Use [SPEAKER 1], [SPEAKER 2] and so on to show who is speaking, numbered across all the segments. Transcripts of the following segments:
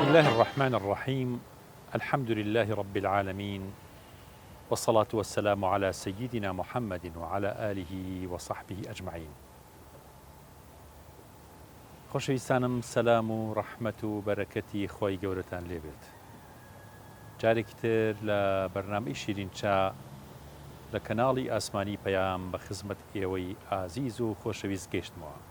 [SPEAKER 1] اللە الرحمن الرحیم الحمد للە رب العالمین والصلاة والسلام علی سیدنا محمد وعلی آله وصحبه اجمعین خۆشەویستانم سەلام و ڕەحمەت و بەرەکەتی خوای گەورەتان لێبێت جارێکی تر لە بەرنامەی شیرین چا لە کەناڵی ئاسمانی پەیام بە خزمەت ئێوەی ئازیز و خۆشەویست گەیشتمەوە.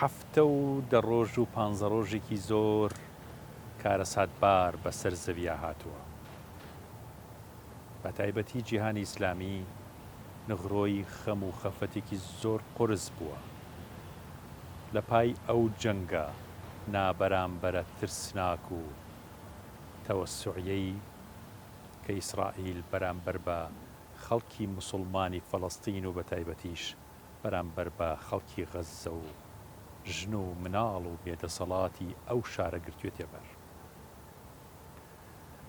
[SPEAKER 1] هەفتە و دە ڕۆژ و پانزە ڕۆژێکی زۆر کارەساتبار بەسەر زەویا هاتووە. بە تایبەتی جیهانی ئیسلامی نغرۆی خەم و خەفەتێکی زۆر قورس بووە لە پای ئەو جەنگە نابەرامبەرە ترسناک و تەوەسوعیەی کە ئیسرائیل بەرامبەر بە خەڵکی موسوڵمانی فەلەستین و بەتایبەتیش بەرامبەر بە خەڵکی غەززە و ژن و مناڵ و بێدەسەڵاتی ئەو شارە گرتوێتیە بەر.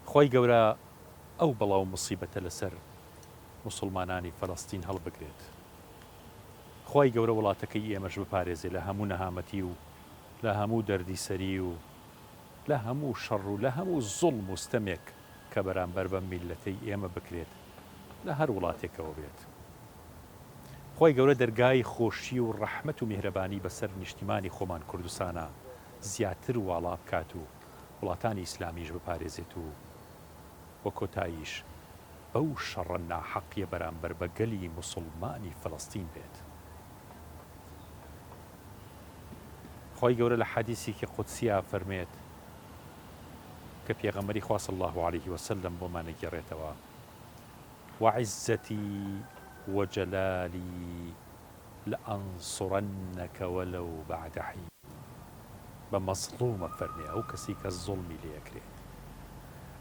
[SPEAKER 1] خوای گەورە ئەو بەڵا و موسیبەتە لەسەر موسوڵمانانی فەلەستین هەڵبگرێت. خوای گەورە وڵاتەکەی ئێمەش بپارێزێ لە هەموو نەهامەتی و لە هەموو دەردیسەری و لە هەموو شەڕ و لە هەموو زوڵم و ستەمێک کە بەرامبەر بەم میللەتەی ئێمە بکرێت لە هەر وڵاتێکەوە بێت. خوای گەورە دەرگای خۆشی و ڕەحمەت و میهرەبانی بەسەر نیشتیمانی خۆمان کوردستانا زیاتر واڵا بکات و وڵاتانی ئیسلامیش بپارێزێت و وە کۆتاییش بەو شەڕە ناحەقیە بەرامبەر بە گەلی موسوڵمانی فەلەستین بێت. خوای گەورە لە حەدیسێکی قودسیا فەرمێت کە پێغەمبەری خوا صلی اللە علیه وسلم بۆمان ئەگێڕێتەوە، وعزتی وجلالی لانصرنک ولو بعد حین، بە مەزڵوم ئەفەرمێ ئەو کەسەی کە زوڵمی لێ ئەکرێت،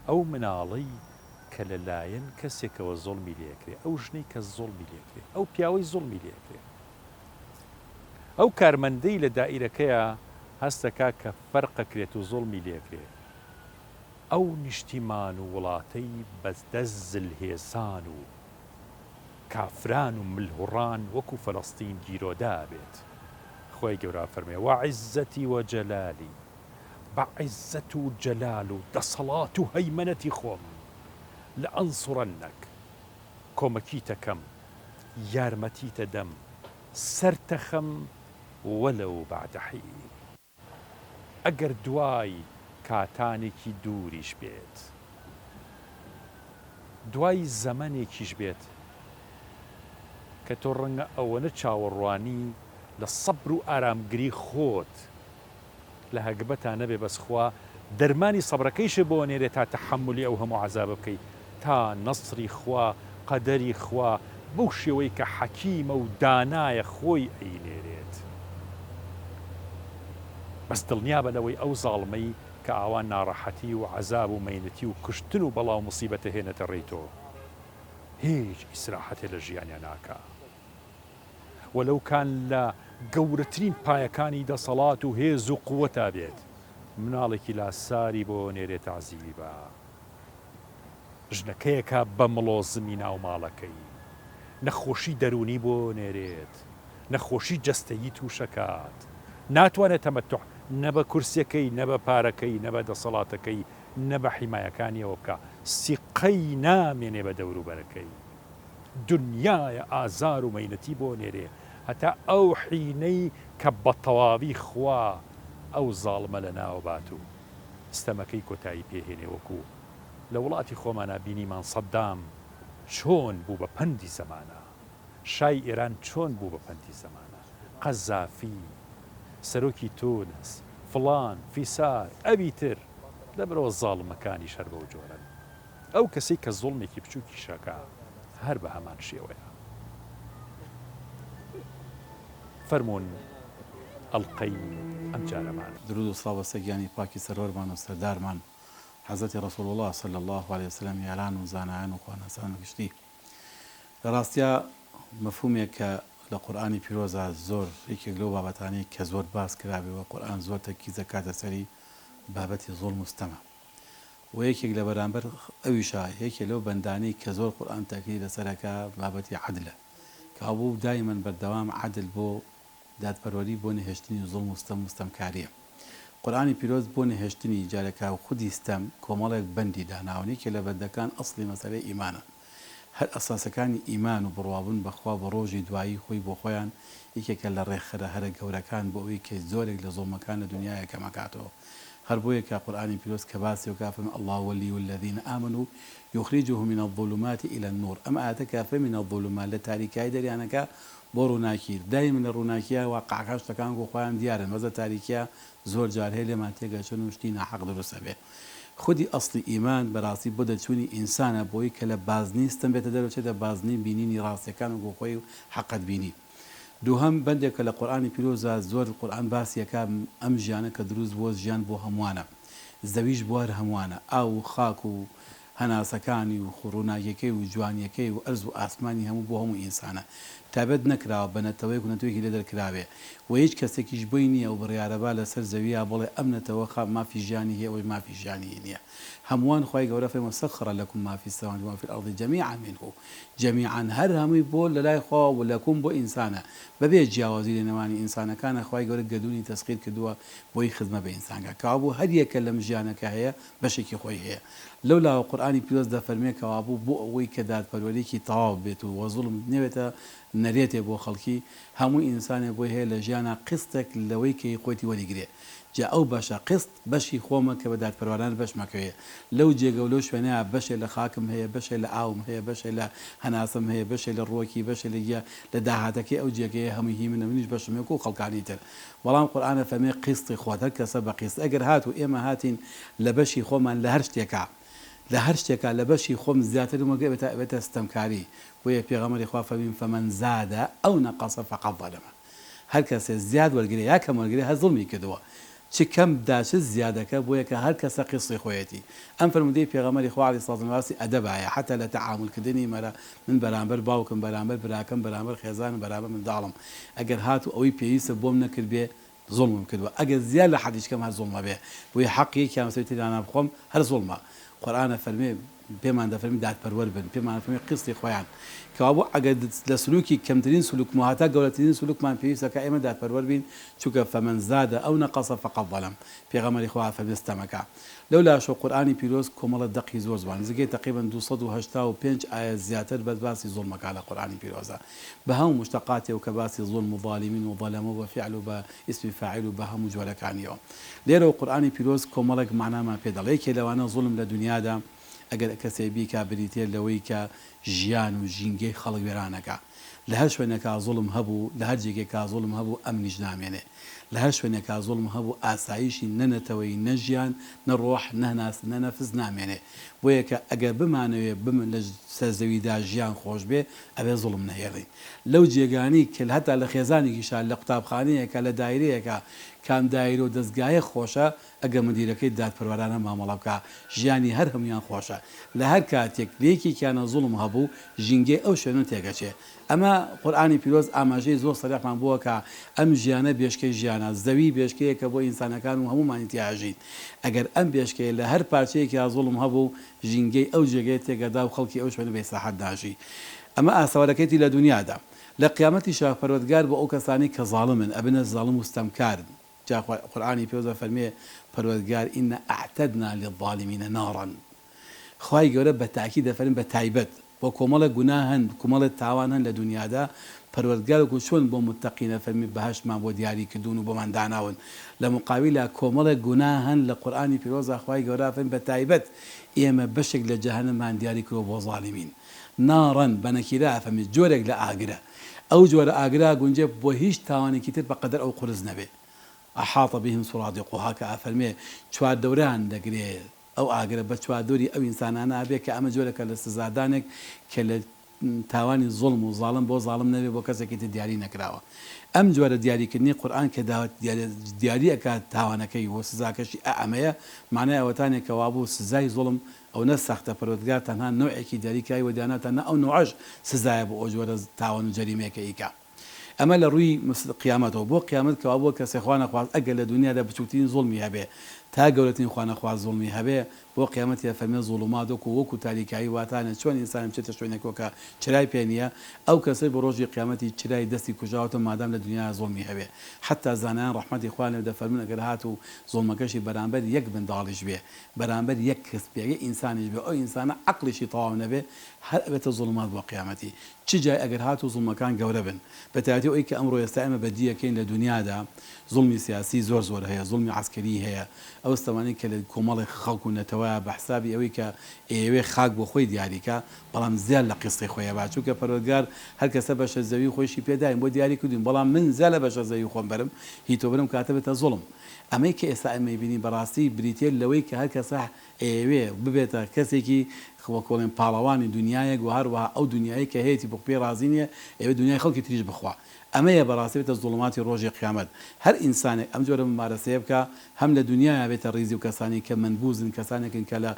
[SPEAKER 1] ئەو مناڵەی کە لە لایەن کەسێکەوە زوڵمی لێ ئەکرێ، ئەو ژنەی کە زوڵمی لێ ئەکرێ، ئەو پیاوەی زوڵمی لێ ئەکرێ. ئەو کارمەندەی لە دائیرەکەیا هەست ئەکا کە فەرق ئەکرێت و زوڵمی لێ ئەکرێ، ئەو نیشتیمان و وڵاتەی بە دەست زلهێزان و کافران و ملهوڕان وەکو فەلەستین گیرۆدە ئەبێت. خوای گەورە ئەفەرموێ، وعزتی وجلالی، بە عیززەت و جەلال و دەسەڵات و هەیمەنەتی خۆم، لانصرنک، کۆمەکیتەکەم، یارمەتیتەدەم، سەرتەخەم ولو بعد حین، ئەگەر دوای کاتانێکی دووریش بێت، دوای زەمەنێکیش بێت کە تۆ ڕەنگە ئەوەنە چاوەڕوانی لە سەبر و ئارامگری خۆت لە هەگبەتا نەبێ بەس خوا دەرمانی سەبرەکەیشت بۆ ئەنێرێ تا تەحەمولی ئەو هەموو عەزابە بکەی تا نەسری خوا قەدەری خوا بەو شێوەی کە حەکیمە و دانایە خۆی ئەینێرێت بەس دڵنیابە لەوەی ئەو زاڵمەی کە ئاوا ناڕەحەتی و عەزاب و مەینەتی و کوشتن و بەڵا و موسیبەت ئەهێنێتە ڕێی تۆ هیچ ئیسراحەتێ لە ژیانیا ناکا. وەلەو کان لە گەورەترین پایەکانی دەسەڵات و هێز و قوەتا بێت، مناڵێکی لاساری بۆ نێرێ تەعزیبی با. ژنەکەیەکا بە مڵۆزمی ناو ماڵەکەی. نەخۆشی دەروونی بۆ نێرێت. نەخۆشی جەستەیی تووشەکات. ناتوانێت تەمەتوع نە بە کورسیەکەی، نە بە پارەکەی، نە بە دەسەڵاتەکەی، نە بە حیمایەکانیەوە بکا. سیقەی نامێنێ بە دەوروبەرەکەی. دنیایە ئازار و مەینەتی بۆ نێرێ هەتا ئەو حینەی کە بەتەواوی خوا ئەو زاڵمە لەناو بات و ستەمەکەی کۆتایی پێ هێنێ وەکو لە وڵاتی خۆمانا بینیمان سەدام چۆن بوو بە پەندی زەمانە شای ئێران چۆن بوو بە پەندی زەمانە قەزافی سەرۆکی تونس فڵان فیسار ئەوی تر لەبەرئەوە زاڵمەکانیش هەر بەو جۆرەن. ئەو کەسەی کە زوڵمێکی بچوکیش ئەکا هەر بە هەمان شێوەیە. فەرموون ئەڵقەی ئەم جارەمان.
[SPEAKER 2] درود و سڵاو بەسەر گیانی پاکی سەروەرمان و سەردارمان حەزرەتی رسول اللە صلی اللە علیە وسلم یاران و زانایان و خواناسان بە گشتی. لە ڕاستیا مەفهومێک کە لە قورئانی پیرۆزا زۆر یەکێک لەو بابەتانەی کە زۆر باس کرابێ و قورئان زۆر تەرکیز دەکاتە سەری بابەتی زوڵم و ستەمە. وە یەکێک لە بەرامبەر ئەویشا یەکێ لەو بەندانەی کە زۆر قورئان تەئکیدی لەسەر ئەکا بابەتی عەدلە کە ئەبوو دایمەن بەردەوام عەدل بۆ. دادپەروەری بۆ نەهێشتنی زوڵم و ستەم و ستەمکارییە. قورئانی پیرۆز بۆ نەهێشتنی جارێکا و خودی ستەم کۆمەڵێک بەندی داناون، یەکێ لە بەندەکان ئەسڵی مەسەلەی ئیمانە. هەر ئەساسەکانی ئیمان و بڕوابوون بە خوا و بە ڕۆژی دوایی خۆی بۆ خۆیان یەکێکە لە ڕێکخەرە هەرە گەورەکان بۆ ئەوەی کە زۆرێک لە زوڵمەکان لە دونیایا کەمەکاتەوە. هەر بۆیە کە قورئانی پیرۆز کە باسی ئەکا فەرمی اللە ولی الذین آمنوا یخرجهم من الظلمات الی النور ئەم ئایەتە کە فەرمی من الظلمات لە تاریکایی دەریان ئەکا بۆ ڕووناکی دایمن لە ڕووناکیا واقعەکان شتەکان وەکو خۆیان دیارن بەس لە تاریکیا زۆر جار هەیە لێمان تێک ئەچن و شتی ناحەق دروست ئەبێ خودی ئەسڵی ئیمان بەراستی بۆ دەرچوونی ئینسانە بۆی کە لە بازنەی ستەم بێتە دەرەوە چێتە بازنەی بینینی ڕاستیەکان وەکو خۆی و حەقت بینی دووهەم، بەندێک کە لە قورئانی پیرۆزا زۆر قورئان باسی ئەکا ئەم ژیانە کە دروست بووە ژیان بۆ هەمووانە زەویش بۆ هەر هەمووانە ئاو و خاک و هەناسەکانی و ڕووناکیەکەی و جوانیەکەی و ئەرز و ئاسمانی هەموو بۆ هەموو ئینسانە تایبەت نەکراوە بە نەتەوەیەک و نەتەوەیەکی لێ دەرکرابێ و هیچ کەسێکیش بۆی نیە ئەو بڕیارە با لەسەر زەویا بڵێ ئەم نەتەوە خا مافی ژیانی هەیە ئەوەش مافی ژیانی نیە هەمووان خوای گەورە فەرمووە سخر لکم ما فی السماوات و ما فی الارض جمیعا منه جمیعا هەر هەمووی بۆ لەلای خواوە و لکم بۆ ئینسانە بەبێ جیاوازی لە نێوانی ئینسانەکانە خوای گەورە گەردوونی تەسخیر کردووە بۆی خزمەت بە ئینسان کا کەوابوو هەر یەکە لەم ژیانە کە هەیە بەشێکی خۆی هەیە لەو لاوە قورئانی پیرۆز دەفەرموێ کەوابوو بۆ ئەوەی کە دادپەروەریەکی تەواو بێت و وە زوڵم نەبێتە نەرێتێ بۆ خەڵکی هەموو ئینسانێ بۆی هەیە لە ژیانا قیستێک لەوەی کە هی خۆیتی وەریگرێ جا ئەو بەشە، قیست، بەشی خۆمە کە بە دادپەروەرانە بەشمەکەوێ. لەو جێگە و لەو شوێنەیا بەشێ لە خاکم هەیە، بەشێ لە ئاوم هەیە، بەشێ لە هەناسەم هەیە، بەشێ لە ڕووەکی، بەشێ لە گیا، لە داهاتەکەی ئەو جێگەیە هەمووی هی منە، منیش بەشم هەیە وەکوو خەڵکانی تر. بەڵام قورئان ئەفەرمێ قیستی خۆت، هەر کەسە بە قیست. ئەگەر هاتوو ئێمە هاتین لە بەشی خۆمان لە هەر شتێکا، لە هەر شتێکا لە بەشی خۆم زیاترم وەرگرت ئەبێتە ئەبێتە ستەمکاری. بۆیە پێغەمبەری خوا فەرمووی، فمن زاد او نقص فقد ظلم. هەر کەسێ زیاد وەرگرێ یا کەم وەرگرێ هەر زوڵمی کردووە چ کەم بدا چ زیادەکە بۆیە کە هەر کەسە قیستی خۆیەتی ئەم فەرموودەی پێغەمبەری خوا علیە سڵات باسی ئەدەبایە حەتا لە تەعامول کردنی مەرە من بەرامبەر باوکم بەرامبەر براکەم بەرامبەر خێزانم بەرامبەر منداڵم ئەگەر هاتوو ئەوەی پێویستە بۆم نەکردبێ زوڵمم کردووە ئەگەر زیاد لە حەدیش کەم هەر زوڵمە بێ بۆیە حەقی یەکیان بەسەر تریانا بخۆم هەر زوڵمە قورئان ئەفەرمێ پێمان دەفەرمی دادپەروەر بن پێمان ئەفەرمێ قیستی خۆیان کەوابوو ئەگەر لە سلوکی کەمترین سلوکم و هەتا گەورەترین سلوکمان پێویستە کە ئێمە دادپەروەر بین چونکە فمن زاد او نقص فقد ظلم پێغەمبەری خوا ئەفەرمێ ستەمەکە لەو لاشەوە قورئانی پیرۆز کۆمەڵە دەقی زۆر جوان نزیکەی تەقریبەن 285 ئایەت زیاتر بەس باسی زوڵمەکا لە قورئانی پیرۆزا بە هەموو موشتەقاتیەوە کە باسی زوڵم و ظالمین و ظلمە و بە فیعل و بە ئیسمی فاعیل و بە هەموو جۆرەکانیەوە. لێرەوە قورئانی پیرۆز کۆمەڵێک مەعنامان پێ دەڵێ یەکێ لەوانە زوڵم لە دونیادا ئەگەر کەسێ بیکا بریتیە لەوەی کە ژیان و ژینگەی خەڵک وێران ئەکا. لە هەر شوێنێکا زوڵم هەبوو، لە هەر جێگەیەکا زوڵم هەبوو ئەمنیش نامێنێ. لە هەر شوێنێکا زوڵم هەبوو ئاسایشی نە نەتەوەیی نە ژیان نە ڕۆح نە هەناس نە نەفس نامێنێ. بۆیە کە ئەگەر بمانەوێ بم لە سەر زەویدا ژیان خۆش بێ ئەبێ زوڵم نەهێڵین. لەو جێگانەی کە هەتا لە خێزانێکیشا لە قوتابخانەیەکا لە دایرەیەکا کام دایرە و دەزگایەک خۆشە ئەگەر مدیرەکەی دادپەروەرانە مامەڵە بکا ژیانی هەر هەموویان خۆشە لە هەر کاتێک لە یەکێکیانە زوڵم هەبوو ژینگەی ئەو شوێنە تێکەچێ ئەمە قورئانی پیرۆز ئاماژەی زۆر سەریحمان بۆ ئەکا ئەم ژیانە بێشکەی ژیانە زەوی بێشکەیەکە بۆ ئینسانەکان و هەموومانی تیا ئەژین ئەگەر ئەم بێشکەیە لە هەر پارچەیەکیا زوڵم هەبوو ژینگەی ئەو جێگەیە تێکەدا و خەڵکی ئەو شوێنە بە ئیسراحەت ناژی ئەمە ئاسەوارەکەیتی لە دونیادا لە قیامەتیشا پەروەردگار بۆ ئەو کەسانەی کە زاڵمن ئەبنە زاڵم و ستەمکار جا قورئانی پیرۆز ئەفەرموێ پەروەردگار انا اعتدنا للظالمین نارا خوای گەورە بە تاکید دەفەرموێ بە تایبەت بۆ کۆمەڵێک گوناه هەن کومەڵێ تاوان هەن لە دونیادا پەروەردگار وەکو چۆن بۆ متەقین ئەفەرموێ بەهەشتمان بۆ دیاری کردوون و بۆمان داناون لە مقابیلا کۆمەڵێک گوناه هەن لە قورئانی پیرۆزا خوای گەورە ئەفەرموێ بە تایبەت ئێمە بەشێک لە جەهەنەممان دیاری کردووە بۆ زالیمین نارا بە نەکیرە ئەفەرموێ جۆرێک لە ئاگرە ئەو جۆرە ئاگرە ئەگونجێ بۆ هیچ تاوانێکی تر بە قەدەر ئەو قورس نەبێ احاط بهم سرادقها کە ئەفەرموێ چواردەوریان دەگرێ ئەو ئاگرە بە چواردەوری ئەو ئینسانانە ئەبێ کە ئەمە جۆرێکە لە سزادانێک کە لە تاوانی زوڵم و زاڵم بۆ زاڵم نەبێ بۆ کەسێکی تر دیاری نەکراوە ئەم جۆرە دیاریکردنی قورئان کە دیاری ئەکات تاوانەکەی و سزاکەشی ئا ئەمەیە مانای ئەوەتانێ کە وابوو سزای زوڵم ئەونە سەختە پەروەردگار تەنها نەوعێکی دیاری کراوی بۆ دانا تەنها ئەو نەوعەش سزایە بۆ ئەو جۆرە تاوان و جەریمەیە کە ئیکا ئەمە لە ڕووی قیامەتەوە بۆ قیامەت کەوا بۆ کەسێ خوا نەخواست ئەگەر لە دونیادا بچوکترین زوڵمی هەبێ. تا گەورەترین خوانەخواست زوڵمی هەبێ بۆ قیامەتی ئەفەرمێ زوڵومات وەکو وەکو تاریکایی واتانە چۆن ئینسان بچێتە شوێنێکەوە کە چرای پێ نیە ئەو کەسەی بۆ ڕۆژی قیامەتی چرای دەستی کوژاوەتەوە مادام لە دونیایا زوڵمی هەبێ حەتا زانایان ڕەحمەتی خوایان لێ دەفەرموون ئەگەر هاتوو زوڵمەکەشی بەرامبەر یەک منداڵیش بێ بەرامبەر یەک کەس بێ یە ئینسانیش بێ ئەو ئینسانە عەقڵیشی تەواو نەبێ هەر ئەبێتە زوڵومات بۆ قیامەتی چ جای ئەگەر هاتوو زوڵمەکان گەورە بن بەتایبەتی ئەوەی کە ئەمڕۆ ئێستا ئێمە بەدیەکەین لە دونیادا زوڵمی سیاسی زۆر زۆر هەیە زوڵمی عەسکەری هەیە ئەو ستەمانەی کە لە کۆمەڵێک خەڵک و نەتەوە بە حسابی ئەوەی کە ئەیەوێ خاک بۆ خۆی دیاری کا بەڵام زیاد لە قیستی خۆی ئەبا چونکە پەروەردگار هەر کەسە بەشە زەوی خۆیشی پێ داین بۆ دیاری کردوین بەڵام من زیاد لە بەشە زەوی خۆم بەرم هی تۆ برم کاتە بێتە زوڵم ئەمەی کە ئێستا ئێمە ئەیبینین بەڕاستی بریتیە لەوەی کە هەر کەسە ئەیەوێ ببێتە کەسێکی وەک بڵێن پاڵەوانی دونیایەک وە هەروەها ئەو دونیایەی کە هەیەتی بۆ پێی ڕازی نیە ئەیەوێ دونیای خەڵکی تریش بخوا ئەمەیە بەڕاستی بێتە زوڵوماتی ڕۆژی قیامەت هەر ئینسانێک ئەم جۆرە مومارەسەیە بکا هەم لە دونیایا بێتە ڕیزی و کەسانی کە مەنبوزن کەسانێکن کە لە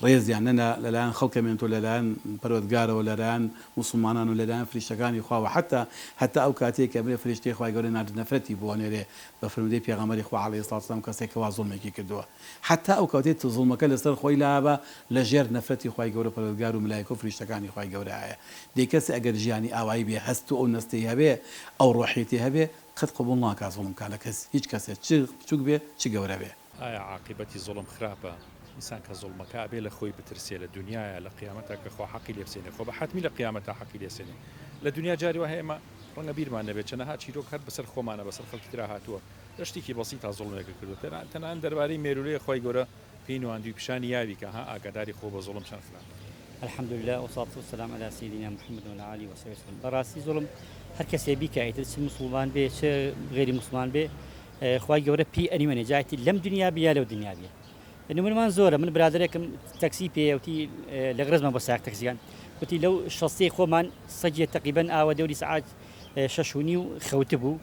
[SPEAKER 2] ڕێزیان نە لەلایەن خەڵکە مێنتۆ لەلایەن پەروەردگارەوە لەلایەن موسڵمانان و لەلایەن فریشتەکانی خواوە حەتا هەتا ئەو کاتەی کە ئەمرێ فریشتەی خوای گەورە نارد نەفرەتی بۆ ئەنێرێ بە فەرموودەی پێغەمبەری خوا علیە الصلوة والسلام کەسێک کەوا زوڵمێکی کردووە حەتا ئەو کاتەی زوڵمەکە لەسەر خۆی لابا لە ژێر نەفرەتی خوای گەورە پەروەردگار و ملایکە و فریشتەکانی خوای گەورەیە دەی کەسێ ئەگەر ژیانی ئاوایی بێ هەست و ئەو نەستەی هەبێ ئەو ڕۆحیەتی هەبێ قەت قبوڵ ناکا زوڵم کا لە کەس هیچ کەسێ چ بچوک بێ چ گەورە بێ.
[SPEAKER 1] ئایا عاقیبەتی زوڵم خراپە؟ ئینسان کە زوڵمەکا ئەبێ لە خۆی بترسێ لە دونیایا لە قیامەتا کە خوا حەقی لێ بسێنێ خۆ بە حەتمی لە قیامەتا حەقی لێ سێنێ لە دونیا جاری وا هەیە ئێمە ڕەنگە بیرمان نەبێ چەنەها چیرۆک هەر بەسەر خۆمانا بەسەر خەڵکی ترا هاتووە لە شتێکی بەسیتا زوڵمێکە کردووە تەنانەت دەربارەی مێروولەیە خوای گەورە پێی نواندووی پیشانی یاوی کە ها ئاگاداری خۆ بە زوڵم چەند خراپە.
[SPEAKER 3] الحمدللە وصلات وسلام علی سیدنا محمد وعلی آله وصحبه وسلم بەڕاستی زوڵم هەر کەسێ بیکا ئیتر چ موسڵمان بێ چ غەیری موسڵمان بێ خوای گەورە پێی ئەنیوەنێ جا ئیتر لەم دنیا بێ یا لەو دنیا بێ نمونەمان زۆرە من برادەرێکم تەکسی پێیە وتی لە غرزمان بۆ سایەق تەکسیان وتی لەو شەستەی خۆمان سەگێ تەقیبەن ئاوە دەوری سەعات شەش و نیو خەوتبوو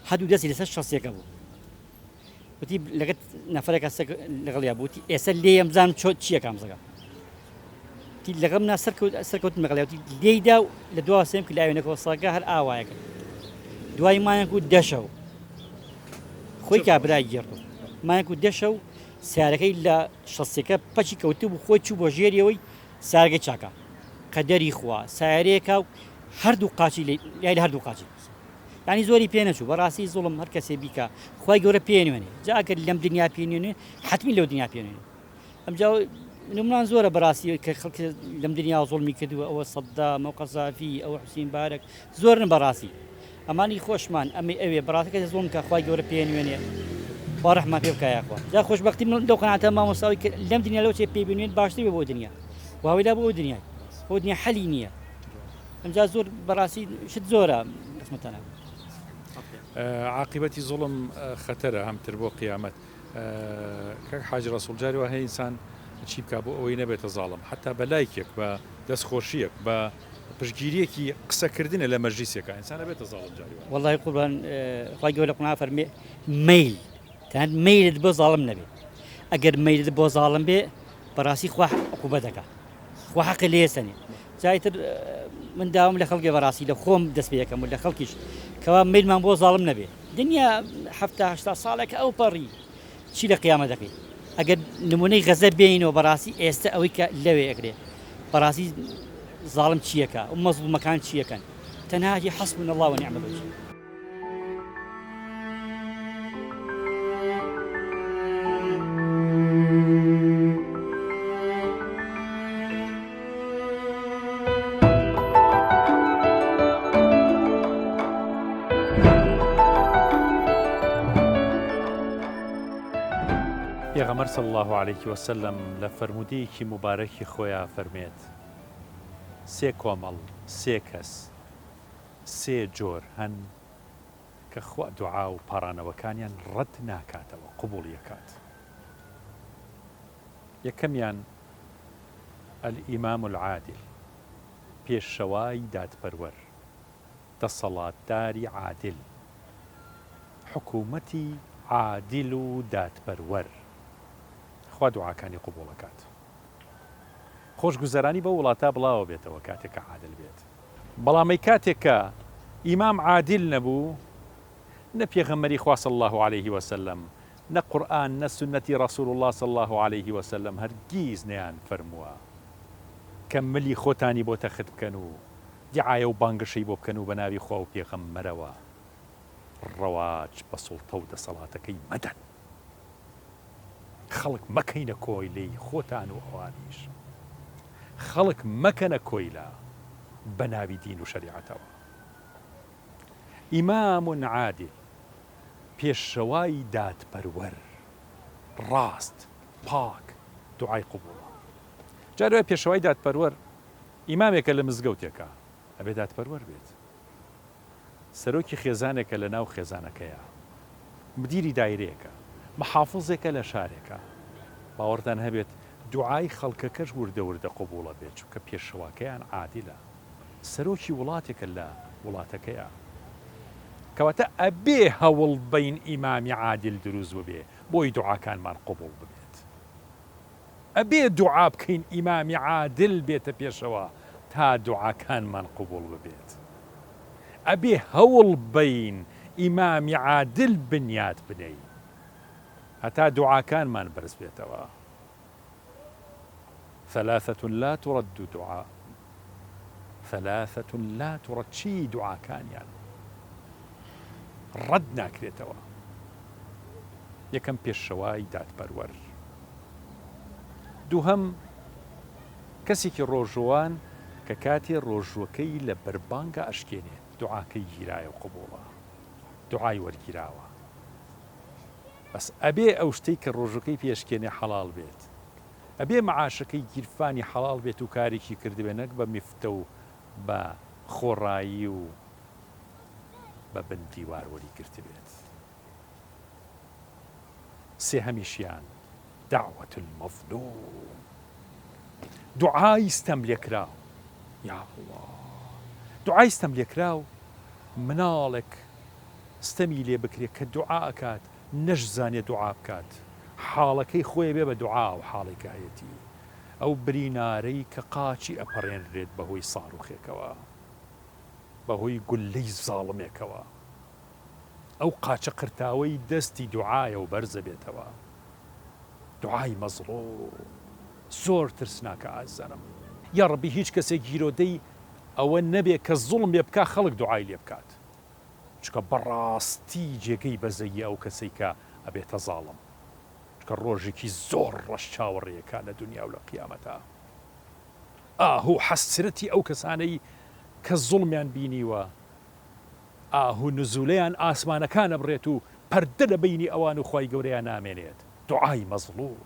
[SPEAKER 3] هەردوو دەستی لەسەر شەستەکە بوو وتی لەگەت نەفرێکە سەگ لەگەڵیا بوو وتی ئێستا لێم بزانم چۆ چییە کامزەکە وتی لەگەڵ منا سەرکەوت سەرکەوتن لەگەڵیا وتی لێیدا و لە دوا سێم کرد لە ئاوێنەکەوە سەگە هەر ئاوایە کرد دوای مایەک و دەشەو خۆی کابرای گێڕ مایەک و دەشەو سیارەکەی لە شەستەکە پەچی کەوتبوو خۆی چوو بۆ ژێریەوەی سارگەی چاکە قەدەری خوا سایەرەیەکە و هەردوو قاچی لای لە هەردوو قاچی یعنی زۆری پێ نەچوو بەڕاستی زوڵم هەر کەسێ بیکا خوای گەورە پێ نوێنێ جا ئەگەر لەم دنیا پێ نوێنێ حتمی لەو دنیا پێ نوێنێ ئەمجا نمونان زۆرە بەڕاستی کە خەڵک لەم دنیا زوڵمی کردووە ئەوە سەدام ئەو قەزافی ئەوە حوسین بارەک زۆرن بەڕاستی ئەمانی خۆشمان ئەمەی ئەوێ بەڕاستی کەسێ زوڵم کە خوای گەورە پێ نوێنێ خوا ڕەحمان پێ بکا یاخوا جا خۆشبەختی من لەو قەناعەتە مامۆستا ئەوەی کە لەم دنیا لەو چێ پێی بنوێن باشتر بێ بۆ دنیا واوەیلا بۆ ئەو دنیای بۆ دنیا حەلی نییە ئەمجا زۆر بەڕاستی شت زۆرە قسمەتانە.
[SPEAKER 1] عاقیبەتی زوڵم خەتەرە هەمتر بۆ قیامەت کاک حاجی ڕەسوڵ جاری وا هەیە ئینسان چی بکا بۆ ئەوەی نەبێتە زاڵم حتا بە لایکێک بە دەستخۆشیەک بە پشتگیریەکی قسەکردنە لە مەجلیسێکا ئینسان ئەبێتە زاڵم جاری وا.
[SPEAKER 3] وەڵاهی قوربان خوای گەورە لە قورئان فەرموێ مەیل تەنانەت مەیلت بۆ زاڵم نەبێ ئەگەر مەیلت بۆ زاڵم بێ بەڕاستی خوا عقوبە دەکا خوا حەقی لێ سەنێ جا ئیتر من داوام لە خەڵکێ بەڕاستی لە خۆم دەست پێ یەکەم و لە خەڵکیش کەوا مەیلمان بۆ زاڵم نەبێ دنیا حەفتا هەشتا ساڵێکە ئەو پەڕی چی لە قیامە دەکەی ئەگەر نمونەی غەزە بێنینەوە بەڕاستی ئێستا ئەوەی کە لەوێ ئەکرێ بەڕاستی زاڵم چیەکە و مەزڵومەکان چیەکەن تەنها هی حەسبنا الله ونعم الوکیل.
[SPEAKER 1] پێغەمبەر صلی اللە علیه وسلم لە فەرموودەیەکی موبارەکی خۆیا فەرمێت، سێ کۆمەڵ، سێ کەس، سێ جۆر هەن کە خوا دوعا و پاڕانەوەکانیان ڕەت ناکاتەوە، قبوڵی ئەکات. یەکەمیان، الامام العادل، پێشەوای دادپەروەر، دەسەڵاتداری عادل، حکومەتی عادل و دادپەروەر، خوا دوعاکانی قبوڵ ئەکات. خۆشگوزەرانی بەو وڵاتە بڵاوە بێتەوە کاتێک کە عادل بێت. بەڵام ئەی کاتێک کە ئیمام عادل نەبوو، نە پێغەمبەری خوا صلی اللە علیه وسلم. نە قورئان نە سوننەتی رسول اللە صلی اللە علیه وسلم هەرگیز نەیان فەرمووە کە ملی خۆتانی بۆ تەخت بکەن و دیعایە و بانگەشەی بۆ بکەن و بە ناوی خوا و پێغەمبەرەوە ڕەواج بە سوڵتە و دەسەڵاتەکەی مەدەن. خەڵک مەکەینە کۆیلەی خۆتان و ئەوانیش. خەڵک مەکەنە کۆیلە بە ناوی دین و شەریعەتەوە. ئیمام عادل، پێشەوای دادپەروەر، ڕاست، پاک، دوعای قبوڵە. جارێ وایە پێشەوای دادپەروەر ئیمامێکە لە مزگەوتێکا، ئەبێ دادپەروەر بێت. سەرۆکی خێزانێکە لە ناو خێزانەکەیا، مدیری دایرەیەکە، محافزێکە لە شارێکا. باوەڕتان هەبێت دوعای خەڵکەکەش وردە وردە قبوڵ ئەبێت، چونکە پێشەواکەیان عادلە. سەرۆکی وڵاتێکە لە وڵاتەکەیا. کەواتە ئەبێ هەوڵ بەین ئیمامی عادل دروست ببێ بۆی دوعاکانمان قبوڵ ببێت. ئەبێ دوعا بکەین ئیمامی عادل بێتە پێشەوە تا دوعاکانمان قبوڵ ببێت. ئەبێ هەوڵ بەین ئیمامی عادل بنیات بنێین هەتا دوعاکانمان بەرز بێتەوە. ثلاثة لا ترد دعاء ثلاثة لا ترد چی دوعاکانیان ڕەد ناکرێتەوە یەکەم پێشەوای دادپەروەر دووهەم کەسێکی ڕۆژووان کە کاتێ ڕۆژووەکەی لە بەربانگا ئەشکێنێ دوعاکەی گیرایە و قبوڵە دوعای وەرگیراوە بەس ئەبێ ئەو شتەی کە ڕۆژووکەی پێ ئەشکێنێ حەڵاڵ بێت ئەبێ معاشەکەی گیرفانی حەڵاڵ بێت و کارێکی کردبێ نەک بە میفتە و بە خۆڕایی و بە بن دیوار وەری گرتبێت. سێهەمیشیان دعوە المظلوم دوعای ستەملێکراو یا اللە دوعای ستەملێکراو مناڵێک ستەمی لێ بکرێ کە دوعا ئەکات نەشزانێ دوعا بکات حاڵەکەی خۆی بێ بە دوعا و حاڵی کە هەیەتی ئەو برینارەی کە قاچی ئەپەڕێنرێت بەهۆی ساروخێکەوە بەهۆی گوللەی زاڵمێکەوە ئەو قاچە قرتاوەی دەستی دوعایە و بەرزەبێتەوە دوعای مەزڵوم زۆر ترسناکە ئازیزانم یاڕەبی هیچ کەسێک گیرۆدەی ئەوە نەبێ کە زوڵم لێ بکا خەڵک دوعای لێ بکات چونکە بەڕاستی جێگەی بەزەییە ئەو کەسەی کە ئەبێتە زاڵم چونکە ڕۆژێکی زۆر ڕەش چاوەڕێیەکا لە دونیا و لە قیامەتا ئاه و حەسرەتی ئەو کەسانەی کە زوڵمیان بینیوە ئاه و نزولەیان ئاسمانەکان ئەبڕێت و پەردە لە بەینی ئەوان و خوای گەورەیا نامێنێت دوعای مەزڵوم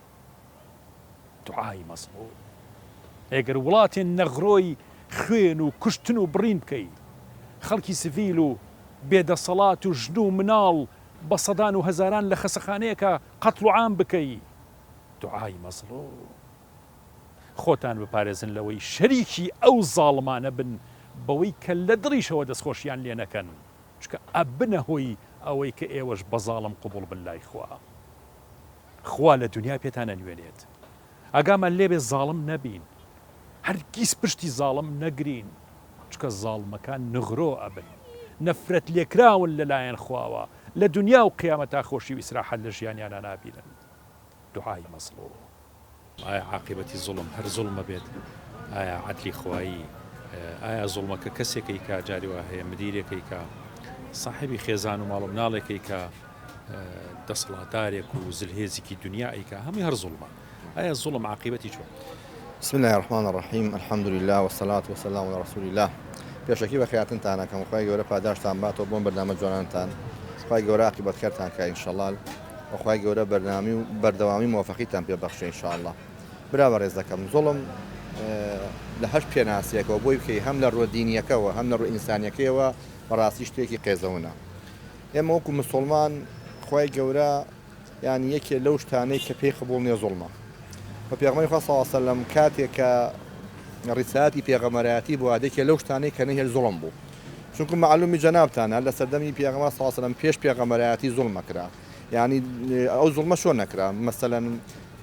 [SPEAKER 1] دوعای مەزڵوم ئەگەر وڵاتێ نەغرۆی خوێن و کوشتن و بڕین بکەی خەڵکی سڤیل و بێ دەسەڵات و ژن و مناڵ بە سەدان و هەزاران لە خەسەخانەیەکا قەتڵ و عام بکەی دوعای مەزڵوم خۆتان بپارێزن لەوەی شەریکی ئەو زاڵمانە بن بەوەی کە لە دڵیشەوە دەستخۆشیان لێ نەکەن، چونکە ئەبنە هۆی ئەوەی کە ئێوەش بە زاڵم قبوڵ بن لای خوا. خوا لە دونیا پێتان ئەنوێنێت. ئاگامان لێبێ زاڵم نەبین. هەرگیز پشتی زاڵم نەگرین، چونکە زاڵمەکان نغرۆ ئەبن. نەفرەت لێکراون لە لایەن خواوە، لە دونیا و قیامەتا خۆشی و ئیسراحەت لە ژیانیانا نابینن. دوعای مەزڵوم. ئایا عاقیبەتی زوڵم هەر زوڵمە بێت؟ ئایا عەدلی خوایی؟ ئایا زوڵمەکە کەسێک ئەیکا جاری وا هەیە مدیرێک ئەیکا ساحێبی خێزان و ماڵ و مناڵێک ئەیکا دەسەڵاتدارێک و زلهێزێکی دنیا ئەیکا هەمووی هەر زوڵمە ئایا زوڵم عاقیبەتی چۆن؟
[SPEAKER 4] بسم اللە الرحمن الرحیم الحمد للە والصلاة والسلام علی رسول اللە پێشەکی بەخێرهاتنتان ئەکەم خوای گەورە پاداشتان باتەوە بۆم بەرنامە جوانانتان خوای گەورە عاقیبەت خێرتان کا انشاءاللە و خوای گەورە بەرنامی و بەردەوامی مۆفەقیتان پێ بەخشێ ان شاء اللە برا بەڕێزەکەم زوڵم لە هەر پێناسەیەکەوە بۆی بکەی هەم لە ڕووە دینیەکەوە هەم لە ڕووە ئینسانیەکەیەوە بەڕاستی شتێکی قێزەونە ئێمە وەکو مسوڵمان خوای گەورە یان یەکێ لەو شتانەی کە پێی قبوڵ نیە زوڵمە و پێغەمبەری خوا صلی اللە علیە وسلم کاتێک کە ڕیسالەتی پێغەمبەرایەتی بۆ هات یەکێ لەو شتانەی کە نەیهێشت زوڵم بوو چونکو مەعلومی جەنابتانە لە سەردەمی پێغەمبەر صلی اللە علیە وسلم پێش پێغەمبەرایەتی زوڵم ئەکرا یانی ئەو زوڵمە چۆن نەکرا مەسەلەن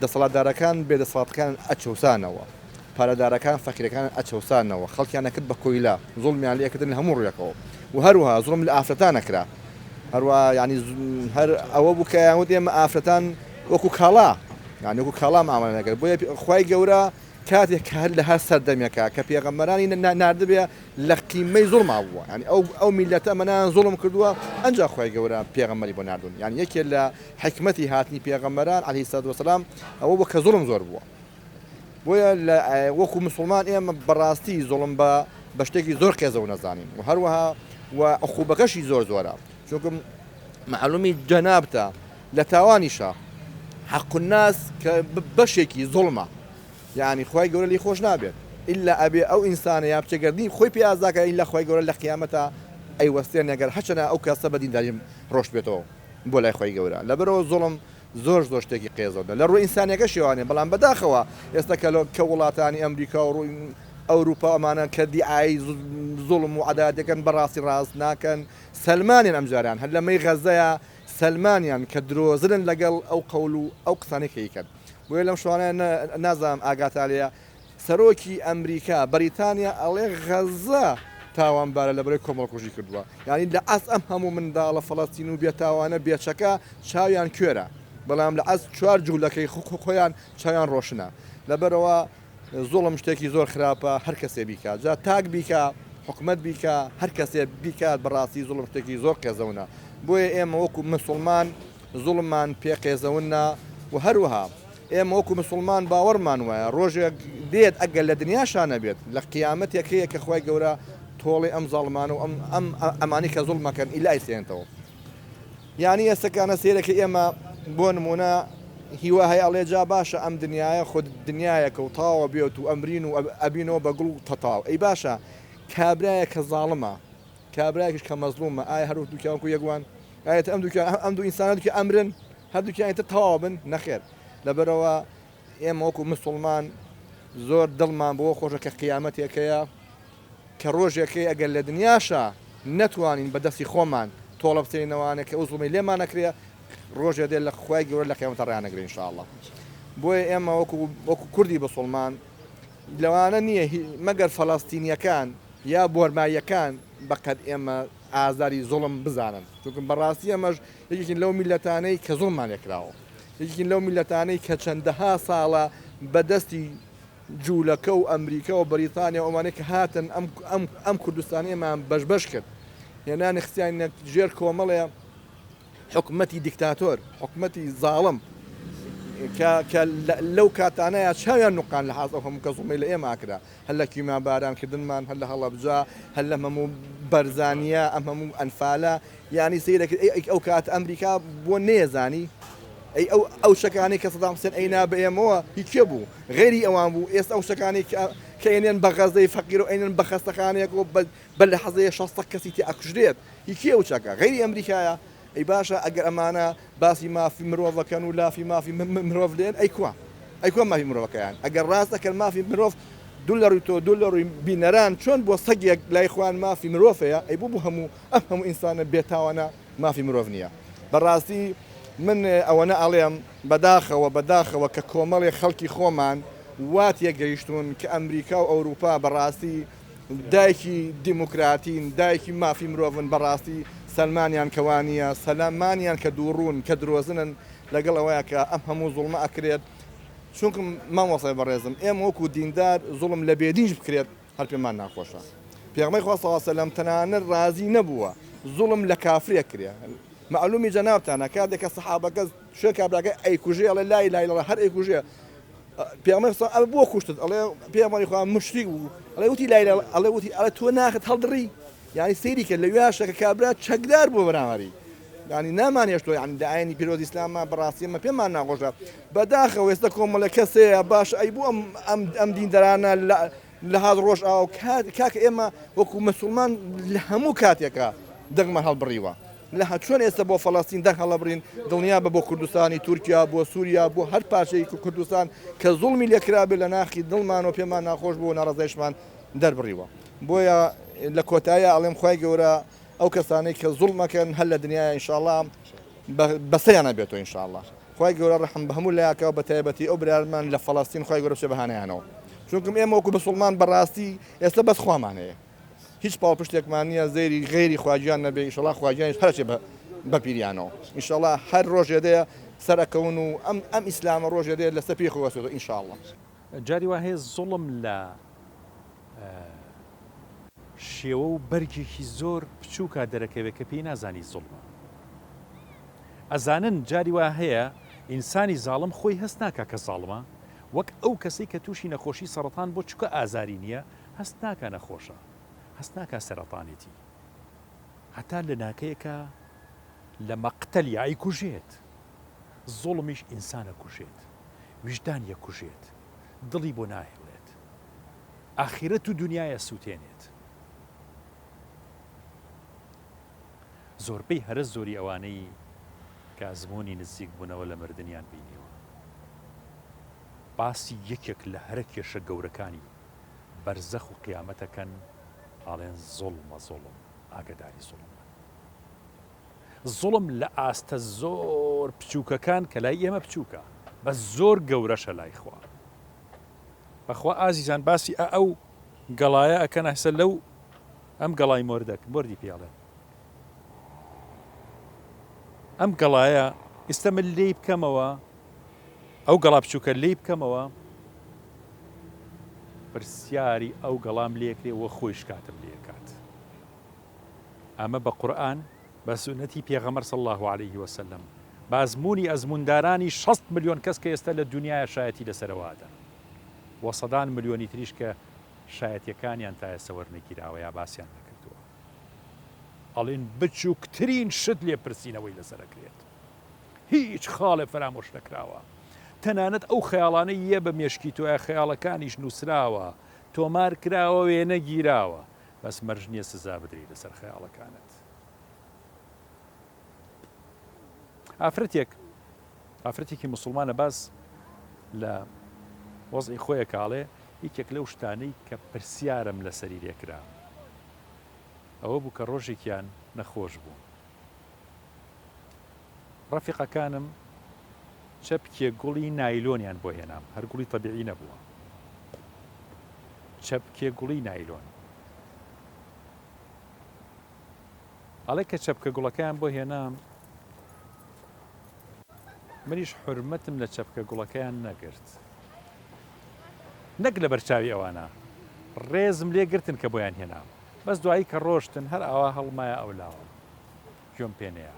[SPEAKER 4] دەسەڵاتدارەکان بێ دەسەڵاتەکان ئەچەوسانەوە پارەدارەکان فەقیرەکان ئەچەوسانەوە خەڵکیان ئەکرد بە کۆیلە زوڵمیان لێ ئەکردن لە هەموو ڕوویەکەوە و هەروەها زوڵم لە ئافرەتان ئەکرا. هەروە یانی هەر ئەوە بوو کە یان وت ئێمە ئافرەتان وەکو کاڵا یانی وەکو کاڵا مامەڵە نەکرد بۆیە خوای گەورە کاتێک کە هەر لە هەر سەردەمێکا کە پێغەمبەرانی ناردبێ لە قیمەی زوڵما بووە یانی ئەو ئەو میلەتە مەنان زوڵم کردووە ئەنجا خوای گەورە پێغەمبەری بۆ ناردوون یانی یەکێ لە حیکمەتی هاتنی پێغەمبەران عەلەیهی سەلات وەسەلام ئەوە بووە کە زوڵم زۆر بووە بۆیە لە وەکو مسوڵمان ئێمە بەڕاستی زوڵم بە بە شتێکی زۆر قێزەون ئەزانین و هەروەها و عقوبەکەشی زۆر زۆرە چونکە معلومی جەنابتە لە تاوانیشە حەق الناس کە بەشێکی زوڵمە یعنی خوای گەورە لی خۆش نابێت ئیلا ئەبێ ئەو ئینسانە یا بچێ گەردنی خۆی پێ ئازاکە ئیلا خوای گەورە لە قیامەتا ئەیوەستێنێ گەر هەرچەنە ئەو کەسە بە دینداری ڕۆشت بێتەوە بۆ لای خوای گەورە لەبەرەوە زوڵم زۆر زۆر شتێکی قێزەونە لە ڕووی ئینسانیەکەشیەوە نیە بەڵام بەداخەوە ئێستا کە کە وڵاتانی ئەمریکا و ڕووی ئەوروپا ئەمانە کە دیعای زوڵم و عەدالەت دەکەن بەڕاستی ڕاست ناکەن سەلمانیان ئەمجاریان هەر لەمەی غەزەیە سەلمانیان کە درۆزنن لەگەڵ ئەو قەول و ئەو قسانەی کە ئەیکەن بۆیە لەم شەوانە نازانم ئاگاتان لێیە سەرۆکی ئەمریکا بەریتانیا ئەڵێ غەزە تاوانبارە لەبەرەی کۆمەڵکوژی کردووە یانی لە ئاست ئەم هەموو منداڵە فەڵەستین و بێتاوانە بێچەکە چاویان کوێرە بەڵام لە ئاست چوار جولەکەی خۆیان چاویان ڕۆشنە لەبەرئەوە زوڵم شتێکی زۆر خراپە هەر کەسێ بیکا جا تاک بیکا حکومەت بیکا هەر کەسێ بیکات بەڕاستی زوڵم شتێکی زۆر قێزەونە بۆیە ئێمە وەکو مسوڵمان زوڵممان پێ قێزەون نا و هەروەها ئێمە وەکو مسوڵمان باوەڕمان وایە ڕۆژێک دێت ئەگەر لە دنیاشا نەبێت لە قیامەتێک هەیە کە خوای گەورە تۆڵەی ئەم زاڵمانە و ئەم ئەم ئەمانەی کە زوڵم ئەکەن ئیلا ئەیسێنێتەوە یانی ئێستەکانە سەیرەکە ئێمە بۆ نمونە هیوا هەیە ئەڵێ جا باشە ئەم دنیایە خۆ دنیایەکە و تاوە بێت و ئەمرین و ئەبینەوە بە گوڵ و تەتاو ئەی باشە کابرایە کە زاڵمە کابرایەکیش کە مەزڵومە ئایا هەر دووکیان وەکو یەک وان ئایا ئەم دووکیان ئەم دوو ئینسانە دووکیان ئەمرن هەردووکیان ئیتر تەواو بن؟ نەخێر لەبەرئەوە ئێمە وەکو مسوڵمان زۆر دڵمان بەوە خۆشە کە قیامەتێک هەیە کە ڕۆژێک هەیە ئەگەر لە دنیاشا نەتوانین بە دەستی خۆمان تۆڵە بسێنینەوانێ کە ئەو زوڵمەی لێمان ئەکرێ ڕۆژێ دێت لە خوای گەورە لە قیامەتا ڕایانەگرێ ان شاء اللە بۆیە ئێمە وەکو وەکو کوردی بسوڵمان لەوانە نییە مەگەر فەلەستینیەکان یا بۆرماییەکان بەقەد ئێمە ئازاری زوڵم بزانن چونکە بەڕاستی ئێمەش یەکێکین لەو میللەتانەی کە زوڵممان لێکراوە، یەکێکین لەو میللەتانەی کە چەندەها ساڵە بە دەستی جوولەکە و ئەمریکا و بەریتانیا و ئەوانەی کە هاتن ئەم ئەم ئەم کوردستانەی ئێمەیان بەش بەش کرد، هێنانی خستیانە ژێر کۆمەڵێ حکومەتی دیکتاتۆر، حکومەتی زاڵم کە کە لەو کاتانەیا چاویان نوقان لە حاز ئەو هەموو کە زوڵمەی لە ئێمە ئەکرا. هەر لە کیمیاباران کردنمان، هەر لە هەڵەبجە، هەر لەم هەموو بەرزانییە، ئەم هەموو ئەنفالە، یانی سەیرەکرد ئەی ئەو کات ئەمریکا بۆ نەیەزانی؟ ئەی ئەو ئەو چەکانەی کە سەدام حوسێن ئەینا بە ئێمەوە هی کێ بوو؟ غەیری ئەوان بوو، ئێستا ئەو چەکانەی کە کە ئەینێن بە غەزەی فەقیر و ئەینێن بە خەستەخانەیەک و بە بە لەحزەیە 600 کەسی تێ ئەکوژرێت هی کێ ئەو چەکە؟ غەیری ئەمریکایە؟ ئەی باشە ئەگەر ئەمانە باسی مافی مرۆڤ ئەکەن و لافی مافی مرۆڤ لێن ئەی کوا ئەی کوا مافی مرۆڤەکەیان ئەگەر ڕاست ئەکەن مافی مرۆڤ دوو لە ڕووی تۆ دوو لە ڕووی بینەران چۆن بۆ سەگێک لای خۆیان مافی مرۆڤ هەیە ئەی بۆ بۆ هەموو ئەم هەموو ئینسانە بێتاوانە مافی مرۆڤ نییە بەڕاستی من ئەوەنە ئەڵێم بەداخەوە بەداخەوە کە کۆمەڵێ خەڵکی خۆمان وا تێگەیشتوون کە ئەمریکا و ئەوروپا بەڕاستی دایکی دیموکراتین، دایکی مافی مرۆڤن، بەڕاستی سەلمانیان کە وانیە، سەلمانیان کە دووڕوون، کە درۆزنن، لەگەڵ ئەوەیا کە ئەم هەموو زوڵمە ئەکرێت، چونکم مامۆستای بەڕێزم ئێمە وەکو دیندار زوڵم لە بێدینش بکرێت هەر پێمان ناخۆشە، پێغەمبەری خوا صلی اللە علیە وسلم تەنانەت ڕازی نەبووە زوڵم لە کافرێک کرێ، مەعلومی جەنابتانە کاتێک کە سەحابەکە شوێن کابراکە ئەیکوژێ ئەڵێ لا الە الا اللە هەر ئەیکوژێ، پێغەمبەر صلی ئەمە بۆ کوشتت ئەڵێ پێغەمبەری خوا مشریک بوو ئەڵێ وتی لا اله ئەڵێ وتی ئەڵێ تۆ ناخت هەڵدڕی یعنی سەیری کرد لەویاشە کە کابرا چەکدار بووە بەرامبەری یعنی نامانێشتوە یعنی لە ئاینی پیرۆزی ئیسلاما بەڕاستی ئەمە پێمان ناخۆشە بەداخەوە ئێستا کۆمەڵە کەس هەیە باش ئەی بۆ ئەم ئەم ئەم دیندارانە لە لە هات ڕۆژئاوا کاکە ئێمە وەکو مسوڵمان لە هەموو کاتێکا دەنگمان هەڵبڕیوە لە چۆن ئێستا بۆ فەڵەستین دەنگ هەڵەبڕین دڵنیا بە بۆ کوردستانی تورکیا بۆ سووریا بۆ هەر پارچەیەکی کوردستان کە زوڵمی لێکرابێت لە ناخی دڵمان و پێمان ناخۆش بوو ناڕەزایشمان دەربڕیوە بۆیە لە کۆتاییا ئەڵێم خوای گەورە ئەو کەسانەی کە زوڵمەکەن هەر لە دنیایا ئینشاڵڵا بەسەریانە بێتەوە ئینشاڵڵا خوای گەورە ڕەحم بە هەموو لایەکەوە بە تایبەتی ئەو برارمان لە فەڵەستین خوای گەورە بچێ بە هانایانەوە چونکم ئێمە وەکو بسوڵمان بەڕاستی ئێستا بەس خوامان هەیە هیچ پاڵپشتێکمان نییە زەیری غەیری خواگیان نەبێ ئیشەڵا خواگیانیش هەرچێ بە. بە پیریانەوە ئینشاڵا هەر ڕۆژێ دێ سەر ئەکەون و ئەم ئەم ئیسلامە ڕۆژێ دێ لەسەر پێی خۆی وەستێتەوە ئینشاڵا.
[SPEAKER 1] جاری وا هەیە زوڵم لە شێوە و بەرگێکی زۆر بچووکا دەرەکەوێ کە پێی نازانی زوڵمە. ئەزانن جاری وا هەیە ئینسانی زاڵم خۆی هەست ناکا کە زاڵمە، وەک ئەو کەسەی کە تووشی نەخۆشی سەڕەتان بۆ چوکە ئازاری نییە هەست ناکا نەخۆشە، هەست ناکا سەرەتانێتی. هەتا لە ناکەیەکا لە مەقتەلیا ئەیکوژێت. زوڵمیش ئینسان ئەکوژێت، ویژدان یەکوژێت، دڵی بۆ ناهێڵێت، ئاخیرەت و دونیای ئەسوتێنێت. زۆربەی هەرە زۆری ئەوانەی کە ئەزموونی نزیک بوونەوە لە مردنیان بینیوە، باسی یەکێک لە هەرە کێشە گەورەکانی بەرزەخ و قیامەت ئەکەن، ئەڵێن زوڵمە زوڵم، ئاگەداری زوڵم بن. زوڵم لە ئاستە زۆر بچووکەکان کە لای ئێمە بچووکە بەس زۆر گەورەشە لای خوا. بەخوا ئازیزان باسی ئە ئەو گەڵایە ئەکەن ئەسە لەو ئەم گەڵای مۆردەک مۆردی پێ ئەڵێن ئەم گەڵایە ئیستا من لێی بکەمەوە ئەو گەڵا بچووکە لێی بکەمەوە پرسیاری ئەو گەڵام لێکرێ وە خۆی شکاتم لێکات ئەمە بە قورئان، بە سوننەتی پێغەمبەر صلی اللە علیه وسلم، بە ئەزموونی ئەزمووندارانی 60 ملیۆن کەس کە ئێستا لە دونیایا شایەتی لەسەرەوە ئەدەن و سەدان ملیۆنی تریش کە شایەتیەکانیان تا ئێستا وەرنەگیراوە یا باسیان نەکردووە ئەڵێن بچووکترین شت لێپرسینەوەی لەسەر ئەکرێت. هیچ خاڵێ فەرامۆش نەکراوە. تەنانەت ئەو خەیاڵانەی یە بە مێشکی تۆیە خەیاڵەکانیش نووسراوە، تۆمار کراوە، وێنە گیراوە. بەس مەرج نیە سزا بدرێی لەسەر خەیاڵەکانت. ئافرەتێک ئافرەتێکی موسڵمانە باس لە وەزعی خۆیە کاڵێ یەکێک لەو شتانەی کە پرسیارم لەسەری لێکرا ئەوە بوو کە ڕۆژێکیان نەخۆش بووم ڕەفیقەکانم چەپکێ گوڵی نایلۆنیان بۆ هێنام، هەر گوڵی تەبیعی نەبووە، چەپکێ گوڵی نایلۆن. ئەڵێ کە چەپکە گوڵەکەیان بۆ هێنام، منیش حورمەتم لە چەپکە گوڵەکەیان نەگرت. نەک لەبەر چاوی ئەوانە، ڕێزم لێ گرتن کە بۆیان هێنام. بەس دوایی کە ڕۆشتن هەر ئاوا هەڵمایە ئەولاوە. گوێم پێ نەیا.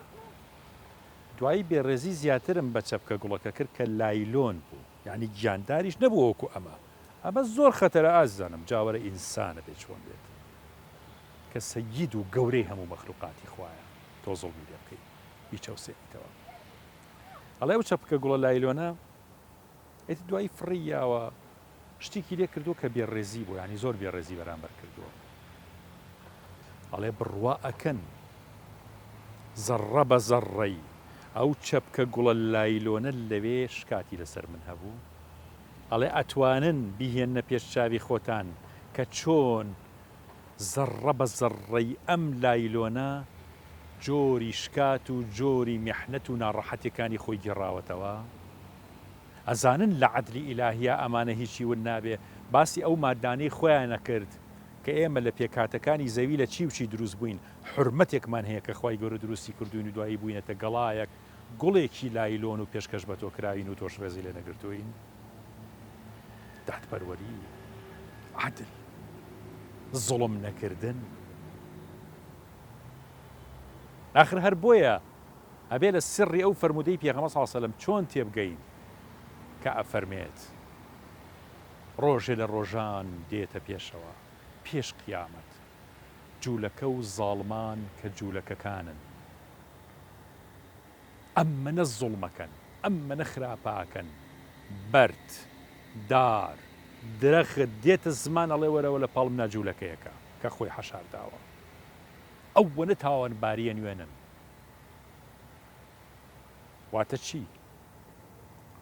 [SPEAKER 1] دوایی بێڕێزی زیاترم بە چەپکە گوڵەکە کرد کە لایلۆن بوو یانی گیانداریش نەبوو وەکو ئەمە. ئەمە زۆر خەتەرە ئازیزانم جا وەرە ئینسانە بێ چۆن بێت کە سەید و گەورەی هەموو مەخلوقاتی خوایە تۆ زوڵمی لێ بکەی بیچەوسێنیتەوە. ئەڵێ ئەو چەپکە گوڵە لایلۆنە ئیتر دوایی فڕێی یاوە شتێکی لێ کردووە کە بێڕێزی بووە یانی زۆر بێڕێزی بەرامبەر کردووە ئەڵێ بڕوا ئەکەن زەڕڕە بە زەڕڕەی ئەو چەپکە گوڵە لایلۆنە لەوێ شکاتی لەسەر من هەبوو ئەڵێ ئەتوانن بیهێننە پێش چاوی خۆتان کە چۆن زەڕڕە بە زەڕڕەی ئەم لایلۆنە جۆری شکات و جۆری میحنەت و ناڕەحەتیەکانی خۆی گێڕاوەتەوە؟ ئەزانن لە عەدلی ئیلاهیا ئەمانە هیچی ون نابێ، باسی ئەو ماددانەی خۆیان ئەکرد کە ئێمە لە پێکهاتەکانی زەوی لە چی و چی دروست بووین، حورمەتێکمان هەیە کە خوای گەورە دروستی کردووین و دوایی بووینەتە گەڵایەک گوڵێکی لایلۆن و پێشکەش بە تۆ کراوین و تۆش ڕێزی لێ نەگرتووین. دادپەروەری، عەدل، زوڵم نەکردن. ئاخر هەر بۆیە ئەبێ لە سڕی ئەو فەرموودەی پێغەمبەر صلی اللە علیە وسلم چۆن تێبگەین کە ئەفەرمێت، ڕۆژێ لە ڕۆژان دێتە پێشەوە، پێش قیامەت، جوولەکە و زاڵمان کە جوولەکەکانن ئەمەنە زوڵمەکەن، ئەمەنە خراپە ئەکەن، بەرد، دار، درەخت دێتە زمان ئەڵێ وەرەوە لە پاڵ منا جوولەکەیەکە کە خۆی حەشار داوە. ئەوەنە تاوانباریە نوێنن. واتە چی؟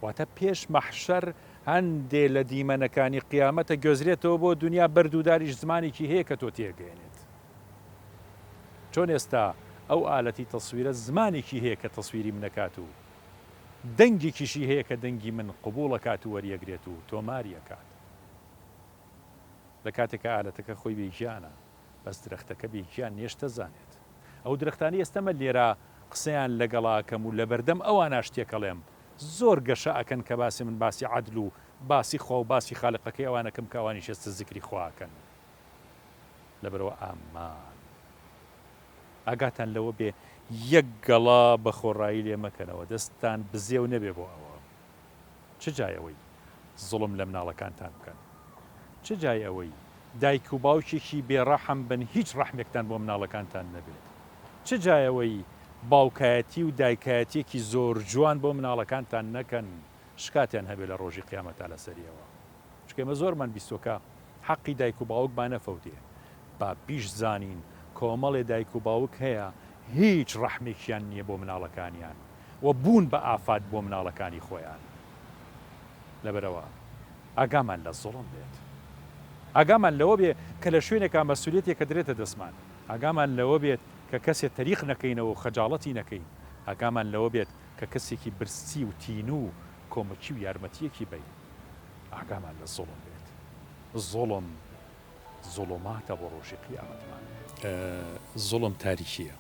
[SPEAKER 1] واتە پێش مەحشەر هەندێ لە دیمەنەکانی قیامەتە گوێزرێتەوە بۆ دنیا بەرد و داریش زمانێکی هەیە کە تۆ تێگەێنێت. چۆن ئێستا ئەو ئالەتی تەسویرە زمانێکی هەیە کە تەسویری منەکات و دەنگێکیشی هەیە کە دەنگی من قبوڵەکات و وەریەگرێت و تۆماریەکات. لە کاتێکا ئالەتەکە خۆی بێ گیانە بەس درەختەکە بێ گیان نیە شتەزانێت. ئەو درەختانەی ئێستا مە لێرە. قسەیان لەگەڵا ئەکەم و لەبەردەم ئەوانا شتێک ئەڵێم زۆر گەشە ئەکەن کە باسی من باسی عەدل و باسی خوا و باسی خالقەکەی ئەوان ئەکەم کە ئەوانیش ئێستا زیکری خوا ئەکەن لەبەرئەوە ئامان ئاگاتان لەوە بێ یەک گەڵا بە خۆڕایی لێ مەکەنەوە دەستتان بزێو نەبێ بۆ ئەوە چ جای ئەوەی زوڵم لە مناڵەکانتان بکەن چ جای ئەوەی دایک و باوکێکی بێ ڕەحم بن هیچ ڕەحمێکتان بۆ مناڵەکانتان نەبێت چ جای ئەوەی باوکایەتی و دایکایەتیەکی زۆر جوان بۆ مناڵەکانتان نەکەن شکاتیان هەبێ لە ڕۆژی قیامەتا لەسەریەوە چونکە ئێمە زۆرمان بیستوە کە حەقی دایک و باوک با نەفەوتێ با بیشزانین کۆمەڵێ دایک و باوک هەیە هیچ ڕەحمێکیان نیە بۆ مناڵەکانیان و بوون بە ئافات بۆ مناڵەکانی خۆیان لەبەرئەوە ئاگامان لە زوڵم بێت ئاگامان لەوە بێ کە لە شوێنێکا مەسولیەتێک ئەدرێتە دەستمان ئاگامان لەوە بێت کە کەسێ تەریق نەکەینەوە و خەجاڵەتی نەکەین ئاگامان لەوە بێت کە کەسێکی برسی و تینوو کۆمەکی و یارمەتیەکی بەین ئاگامان لە زوڵم بێت زوڵم زوڵوماتە بۆ ڕۆژی قیامەتمان. زوڵم تاریکیە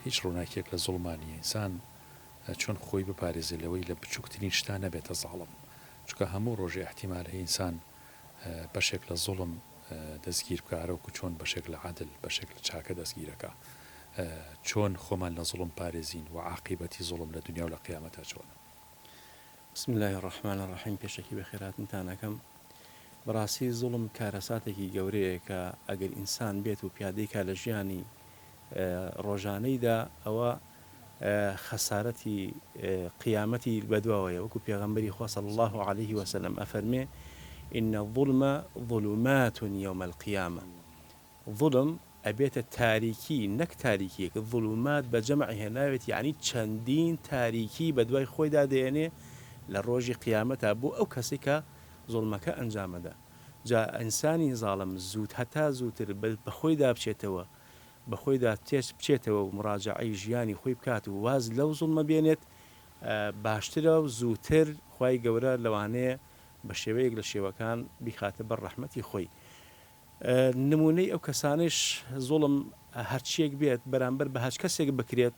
[SPEAKER 1] هیچ ڕووناکیەک لە زوڵما نیە ئینسان چۆن خۆی بپارێزێ لەوەی لە بچوکترین شتا نەبێتە زاڵم چونکە هەموو ڕۆژێ ئیحتیمال هەیە ئینسان بەشێک لە زوڵم دەستگیر بکا هەروەکو چۆن بەشێک لە عەدل بەشێک لە چاکە دەستگیرەکا چۆن خۆمان لە زوڵم پارێزین وە عاقیبەتی زوڵم لە دنیا و لە قیامەتا چۆنە؟
[SPEAKER 5] بسم اللە الرحمن الرحیم پێشەکی بەخێرهاتنتان ئەکەم بەڕاستی زوڵم کارەساتێکی گەورەیە کە ئەگەر ئینسان بێت و پیادەی کا لە ژیانی ڕۆژانەیدا ئەوە خەسارەتی قیامەتی بەدواوەیە وەکو پێغەمبەری خوا صلی اللە علیه وسلم ئەفەرمێ ان الظلم ظلمات یوم القیامە ظلم ئەبێتە تاریکی نەک تاریکیەک ظلمات بە جەمع هێناوێتی یەعنی چەندین تاریکی بەدوای خۆیدا دەیەنێ لە ڕۆژی قیامەتا بۆ ئەو کەسەی کە زوڵمەکە ئەنجامەدا جا ئینسانی زاڵم زووت هەتا زووتر بەخۆیدا بچێتەوە بەخۆیدا بچێتەوە و مڕاجەعەی ژیانی خۆی بکات و واز لەو زوڵمە بێنێت باشترە و زووتر خوای گەورە لەوانەیە بە شێوەیەک لە شێوەکان بیخاتە بەر ڕەحمەتی خۆی نموونەی ئەو کەسانەیش زوڵم هەرچیەک بێت بەرامبەر بە هەچ کەسێک بکرێت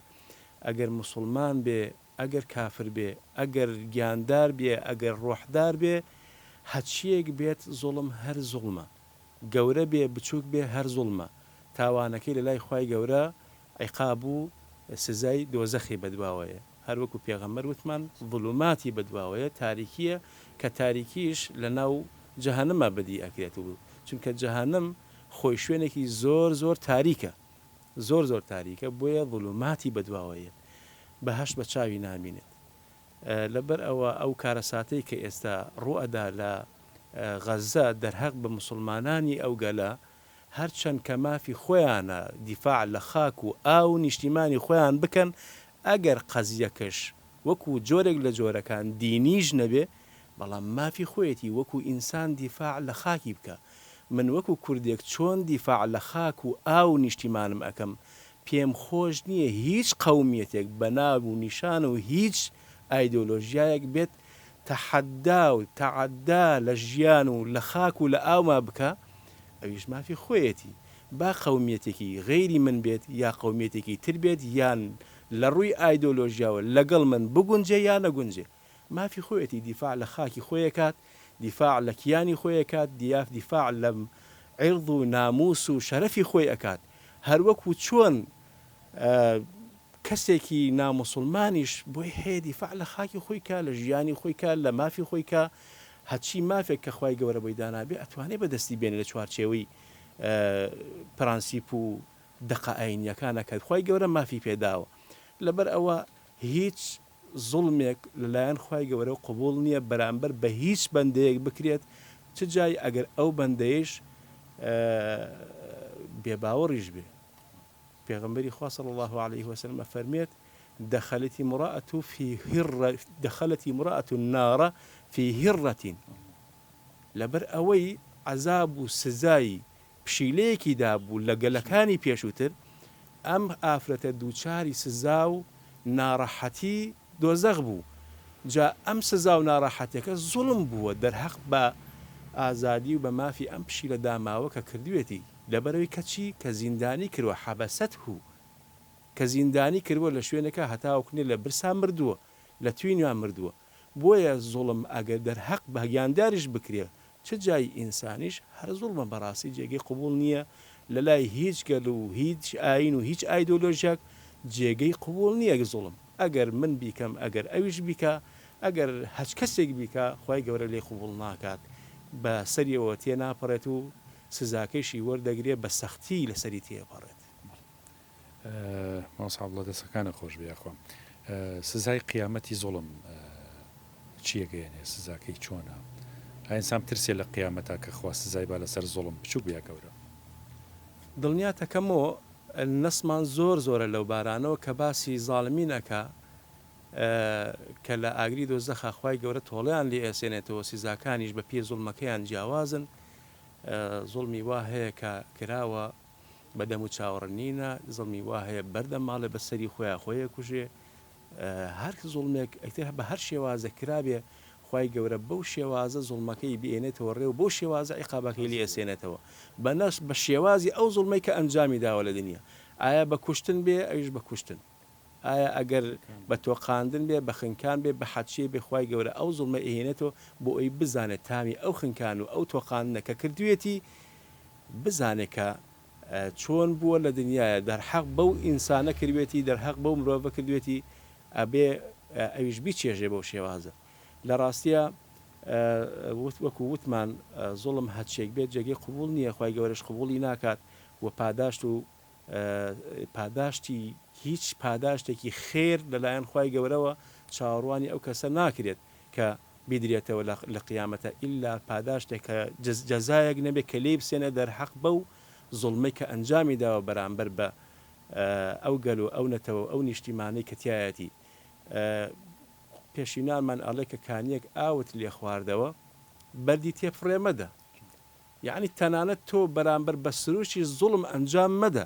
[SPEAKER 5] ئەگەر موسوڵمان بێ ئەگەر کافر بێ ئەگەر گیاندار بێ ئەگەر ڕۆحدار بێ هەچیەک بێت زوڵم هەر زوڵمە گەورە بێ بچوک بێ هەر زوڵمە تاوانەکەی لەلای خوای گەورە عیقاب و سزای دۆزەخی بەدواوەیە هەر وەکو پێغەمبەر وتمان ظلوماتی بەدواوەیە تاریکیە کە تاریکیش لەناو جەهەنما بەدی ئەکرێت و چونکە جەهەنم خۆی شوێنێکی زۆر زۆر تاریکە زۆر زۆر تاریکە بۆیە ظلوماتی بەدواوەیە بەهەشت بە چاوی نابینێت لەبەر ئەوە ئەو کارەساتەی کە ئێستا ڕووئەدا لە غەزە دەرهەق بە موسڵمانانی ئەو گەلە هەرچەند کە مافی خۆیانە دیفاع لە خاک و ئاو و نیشتیمانی خۆیان بکەن، ئەگەر قەزیەکەش وەکو جۆرێک لە جۆرەکان دینیش نەبێ، بەڵام مافی خۆیەتی وەکو ئینسان دیفاع لە خاکی بکا. من وەکو کوردێک چۆن دیفاع لە خاک و ئاو و نیشتیمانم ئەکەم، پێم خۆش نییە هیچ قەومیەتێک بە ناو و نیشان و هیچ ئایدۆلۆژیایەک بێت تەحەدا و تەعەدا لە ژیان و لە خاک و لە ئاوما بکا، ئەویش مافی خۆیەتی با قەومیەتێکی غەیری من بێت یا قەومیەتێکی تر بێت یان لە ڕووی ئایدۆلۆژیاوە لەگەڵ من بگونجێ یا نەگونجێ مافی خۆیەتی دیفاع لە خاکی خۆی ئەکات دیفاع لە کیانی خۆی ئەکات دیاف دیفاع لە عیڕض و ناموس و شەرەفی خۆی ئەکات هەروەکو چۆن کەسێکی ناموسوڵمانیش بۆی هەیە دیفاع لە خاکی خۆی کا، لە ژیانی خۆی کا، لە مافی خۆی کا، هەرچی مافێک کە خوای گەورە بۆی دانابێ ئەتوانێ بەدەستی بێنێ لە چوارچێوەی پرەنسیپ و دەقە ئاینیەکانا کە خوای گەورە مافی پێداوە. لەبەر ئەوە هیچ زوڵمێک لەلایەن خوای گەورەوە قبوڵ نیە بەرامبەر بە هیچ بەندەیەک بکرێت چ جای ئەگەر ئەو بەندەیەیش بێباوەڕیش بێ. پێغەمبەری خوا صلی اللە علیه وسلم ئەفەرموێت، دخلت امرأة فی هرە دخلت امرأة النار فی هرة لەبەر ئەوەی عەزاب و سزای پشیلەیەکی دابوو لە گەلەکانی پێشووتر ئەم ئافرەتە دووچاری سزا و ناڕەحەتی دۆزەخ بوو جا ئەم سزا و ناڕەحەتیەکە زوڵم بووە دەرهەق بە ئازادی و بە مافی ئەم پشیلە داماوە کە کردوێتی لەبەرئەوەی کە چی؟ کە زیندانی کروە، حبسته. کە زیندانی کردوە لە شوێنێکا هەتاوەکو نێ لە برسا مردووە لە توینیا مردووە بۆیە زوڵم ئەگەر دەرهەق بە گیانداریش بکرێ چ جای ئینسانیش هەر زوڵمە بەڕاستی جێگەی قبوڵ نیە لەلای هیچ گەل و هیچ ئاین و هیچ ئایدۆلۆژیاک جێگەی قبوڵ نیە زوڵم ئەگەر من بیکەم ئەگەر ئەویش بیکا ئەگەر هەچ کەسێک بیکا خوای گەورە لێی قبوڵ ناکات بە سەریەوە تێناپەڕێت و سزاکەیشی وەردەگرێ بە سەختی لەسەری تێپەڕێت.
[SPEAKER 1] مامۆستا عەبدوڵا دەستەکانت خۆش بێ یاخوا سزای قیامەتی زوڵم چی ئەگەیەنێ سزاکەی چۆنە ئایا ئینسان بترسێ لە قیامەتا کە خوا سزای با لەسەر زوڵم بچوک بێ یا گەورە؟
[SPEAKER 5] دڵنیاتەکەمەوە نەسمان زۆر زۆرە لەو بارانەوە کە باسی زاڵمین ئەکا کە لە ئاگری دۆزەخا خوای گەورە تۆڵەیان لێ ئەسێنێتەوە سزاکانیش بە پێی زوڵمەکەیان جیاوازن زوڵمی وا هەیە کە کراوە بە دەم و چاو ڕنینە، زڵمی وا هەیە بەردەماڵێ بە سەری خۆیا خۆی ئەکوژێ، هەر زوڵمێک ئیتر بە هەر شێوازێک کرابێ خوای گەورە بەو شێوازە زوڵمەکەی بێنێتەوە ڕێ و بەو شێوازە عیقابەکەی لێ ئەسێنێتەوە بە نەس بە شێوازی ئەو زوڵمەی کە ئەنجامی داوە لە دنیا ئایا بە کوشتن بێ ئەویش بە کوشتن ئایا ئەگەر بە تۆقاندن بێ بە خنکان بێ بە حەچیە بێ خوای گەورە ئەو زوڵمە ئەهێنێتەوە بۆ ئەوی بزانێت تامی ئەو خنکان و ئەو تۆقاندنە کە کردویەتی بزانێ کە چۆن بووە لە دنیایا دەرحەق بەو ئینسانە کردوێتی دەرهەق بەو مرۆڤە کردوێتی ئەبێ ئەویش بیچێژێ بەو شێوازە لە ڕاستیا وەکو وتمان زوڵم هەرچێک بێت جێگەی قبوڵ نییە خوای گەورەش قبوڵی ناکات و پاداشت و پاداشتی هیچ پاداشتێکی خێر لەلایەن خوای گەورەوە چاوەڕوانی ئەو کەسە ناکرێت کە بیدرێتەوە لە قیامەتا ئیلا پاداشتێک کە جەزایەک نەبێت کە لێی بسێنێ دەرحەق بەو زوڵمەی کە ئەنجامی داوە بەرامبەر بە ئەو گەل و ئەو نەتەوە و ئەو نیشتیمانەی کە تیایەتی. پێشینانمان ئەڵێ کە کانیەک ئاوت لێ خواردەوە بەردی تێ فڕێ مەدە. یەعنی تەنانەت تۆ بەرامبەر بە سروشتی زوڵم ئەنجام مەدە.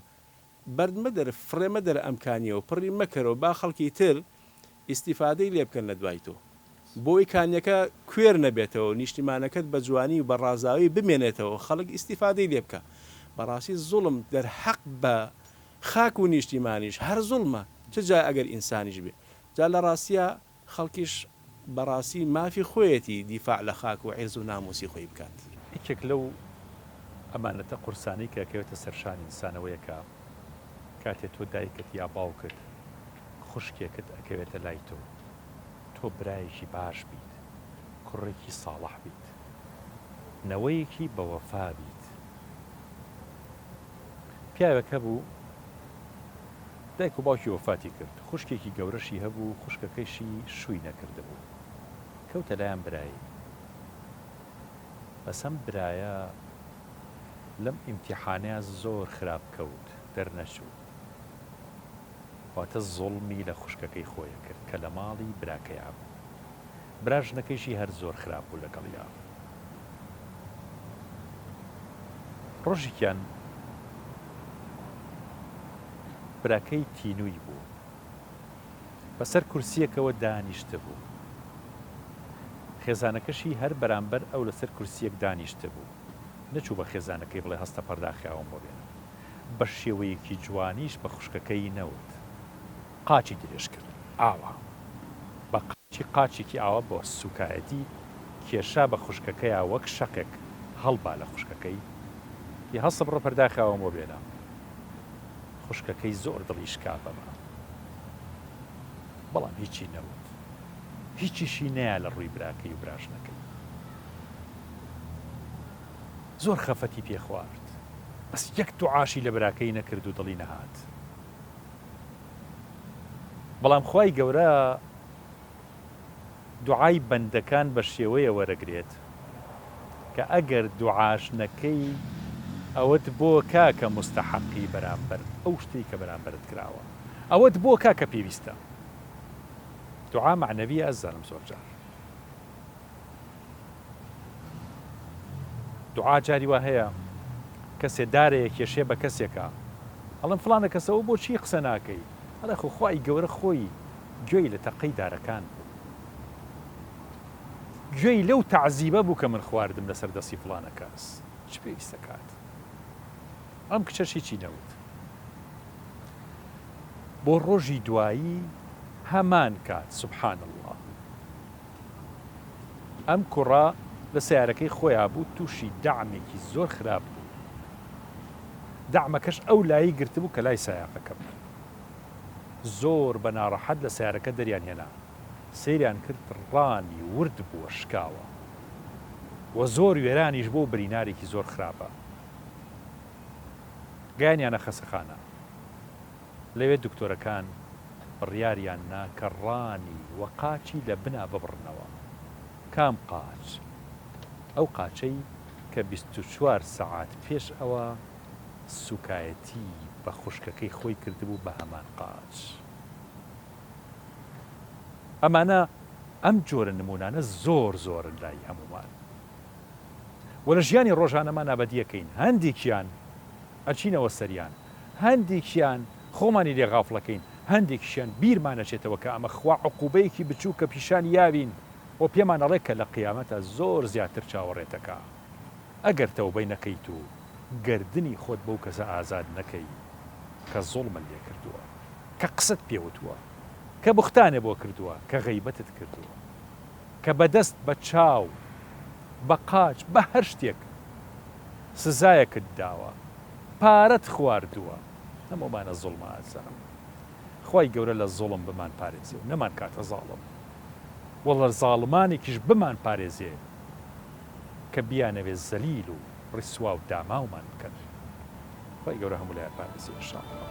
[SPEAKER 5] بەرد مەدەرە فڕێ مەدەرە ئەم کانیەوە پڕی مەکەرەوە با خەڵکی تر ئیستیفادەی لێ بکەن لە دوای تۆ بۆی کانیەکە کوێر نەبێتەوە نیشتیمانەکەت بە جوانی و بە ڕازاوی بمێنێتەوە خەڵک ئیستیفادەی لێ بکا بەڕاستی زوڵم دەرحەق بە خاک و نیشتیمانیش هەر زوڵمە چ جا ئەگەر ئینسانیش بێ جا لە ڕاستیا خەڵکیش بەڕاستی مافی خۆیەتی دیفاع لە خاک و عیرز و ناموسی خۆی بکات.
[SPEAKER 1] یەکێک لەو ئەمانەتە قورسانەی کە ئەکەوێتە سەر شانی ئینسان ئەوەیە کە کاتێ تۆ دایکت یا باوکت خوشکێکت ئەکەوێتە لای تۆ تۆ برایەکی باش بیت کوڕێکی ساڵح بیت نەوەیەکی بەوەفا بیت پیاوێک هەبوو دایک و باوکی وەفاتی کرد، خوشکێکی گەورەشی هەبوو، خوشکەکەیشی شووی نەکردبوو. کەوتە لایان برای. بەس ئەم برایە لەم ئیمتیحانەیا زۆر خراپ کەوت، دەرنەچوو. واتە زوڵمی لە خوشکەکەی خۆی ئەکرد کە لە ماڵی براکەیا بوو. براژنەکەیشی هەر زۆر خراپ بوو لەگەڵیا. ڕۆژێکیان براکەی تینووی بوو. بەسەر کورسییەکەوە دانیشتبوو. خێزانەکەشی هەر بەرامبەر ئەو لەسەر کورسییەک دانیشتبوو. نەچوو بە خێزانەکەی بڵێ هەستە پەرداخی ئاوم بۆ بێنە. بە شێوەیەکی جوانیش بە خوشکەکەی نەوت. قاچی درێژ کرد ئاوا. بە قاچی قاچێکی ئاوا بە سوکایەتی کێشا بە خوشکەکەیا وەک شەقێک هەڵبا لە خوشکەکەی ی هەستە بڕۆ پەرداخی ئاوم بۆ بێنە خوشکەکەی زۆر دڵی شکا بەمە بەڵام هیچی نەوت هیچیشی نەیا لە ڕووی براکەی و براژنەکەی زۆر خەفەتی پێ خوارد بەس یەک دوعاشی لە براکەی نەکرد و دڵی نەهات. بەڵام خوای گەورە دوعای بەندەکان بە شێوەیە وەرەگرێت کە ئەگەر دوعاش نەکەی ئەوەت بۆ کا کە موستەحەقی بەرامبەر ئەو شتەی کە بەرامبەرت کراوە ئەوەت بۆ کا کە پێویستە دوعا مەعنەویە ئەزانم زۆر جار دوعا جاری وا هەیە کەسێ دارێ کێشێ بە کەسێکا ئەڵێم فڵانە کەسە ئەوە بۆچی قسە ناکەی ئەڵێ خۆ خوای گەورە خۆی گوێی لە تەقەی دارەکان بوو گوێی لەو تەعزیبە بوو کە من خواردم لەسەر دەستی فڵانە کەس چ پێویستە کات ئەم کچەش هیچی نەوت. بۆ ڕۆژی دوایی هەمان کات سبحان اللە ئەم کوڕە لە سەیارەکەی خۆیا بوو توشی دەعمێکی زۆر خراپ بوو دەعمەکەش ئەو لایی گرتبوو کە لای سایەقەکە بوو زۆر بە ناڕەحەت لە سەیارەکە دەریان هێنا سەیریان کرد ڕانی ورد بووە شکاوە وە زۆر وێرانیش بووە و برینارێکی زۆر خراپە گەیانیانە خەسەخانە لەوێ دکتۆرەکان بڕیاریان نا کە ڕانی و قاچی لە بنا ببڕنەوە. کام قاچ؟ ئەو قاچەی کە 24 سەعات پێش ئەوە سوکایەتی بە خوشکەکەی خۆی کردبوو بە هەمان قاچ. ئەمانە ئەم جۆرە نمونانە زۆر زۆرن لای هەموومان و لە ژیانی ڕۆژانەمانا بەدیەکەین هەندێکیان ئەچینەوە سەریان هەندێکیان خۆمانی لێ غافڵەکەین هەندێکیشیان بیرمان ئەچێتەوە کە ئەمە خوا عقوبەیەکی بچوکە پیشانی یاوین و پێمان ئەڵێ کە لە قیامەتا زۆر زیاتر چاوەڕێتەکا ئەگەر تەوبەی نەکەیت و گەردنی خۆت بەو کەسە ئازاد نەکەی کە زوڵمت لێ کردووە کە قسەت پێ وتووە کە بوختانێ بۆ کردووە کە غەیبەتت کردووە کە بە دەست بە چاو بە قاچ بە هەر شتێک سزایەکت داوە پارەت خواردووە هەموومانە زوڵمە ئازیزانم خوای گەورە لە زوڵم بمان پارێزێ و نەمان کاتە زاڵم وە ڵە زاڵمانێکیش بمان پارێزێ کە بیانەوێ زەلیل و ڕیسوا و داماومان بکەن خوای گەورە هەموو لایە پارێزێ ان شاء اللە.